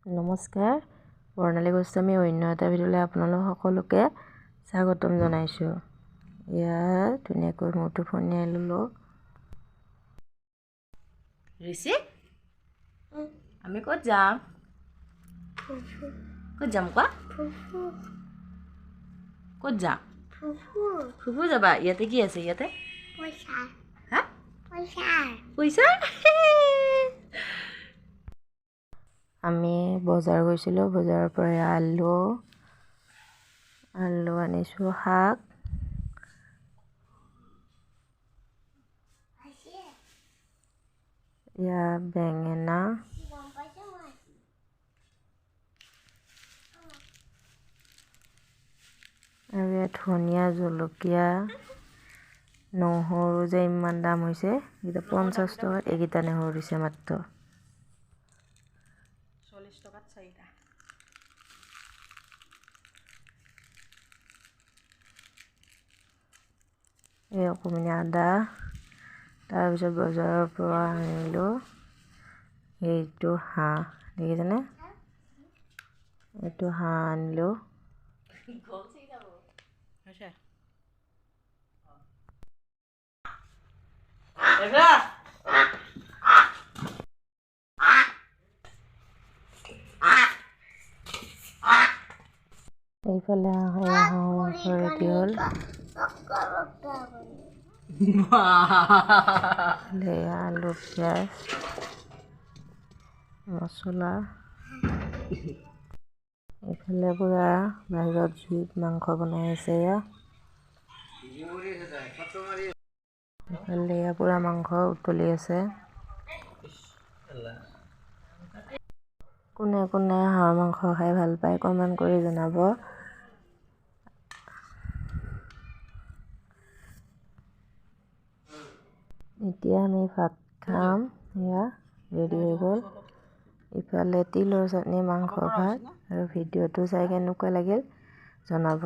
নমস্কাৰ, বৰ্ণালী গোস্বামী অন্য এটা ভিডিঅ'লৈ আপোনালোক সকলোকে স্বাগতম জনাইছোঁ। ইয়াত ধুনীয়াকৈ মূৰটো ফণিয়াই ল'লোঁ। ঋষি, আমি ক'ত যাম? ক'ত যাম কোৱা? ক'ত যাম? ফুফু যাবা। ইয়াতে কি আছে? ইয়াতে হা পইচা। আমি বজাৰ গৈছিলোঁ, বজাৰৰ পৰা আলু আলু আনিছোঁ, শাক, ইয়াত বেঙেনা, আৰু ইয়াত ধনিয়া, জলকীয়া, নহৰু যে ইমান দাম হৈছে, এইকেইটা 50 টকাত এইকেইটা নহৰু দিছে মাত্ৰ। 40 টকাত চাৰিটা। এই অকণমানি আদা। তাৰপিছত বজাৰৰ পৰা আনিলোঁ এইটো হাঁহ, দেখিছেনে? এইটো হাঁহ আনিলোঁ। এইফালে হাঁহৰ মাংস ৰেডি হ'ল। আলু, পিঁয়াজ, মছলা। এইফালে পূৰা বাহিৰত জুইত মাংস বনাই আছে। এয়া এইফালে এয়া পূৰা মাংস উতলি আছে। কোনে কোনে হাঁহৰ মাংস খাই ভাল পায় কমেণ্ট কৰি জনাব। এতিয়া আমি ভাত খাম, এয়া ৰেডি হৈ গ'ল। ইফালে তিলৰ চাটনি, মাংস, ভাত। আৰু ভিডিঅ'টো চাই কেনেকুৱা লাগিল জনাব।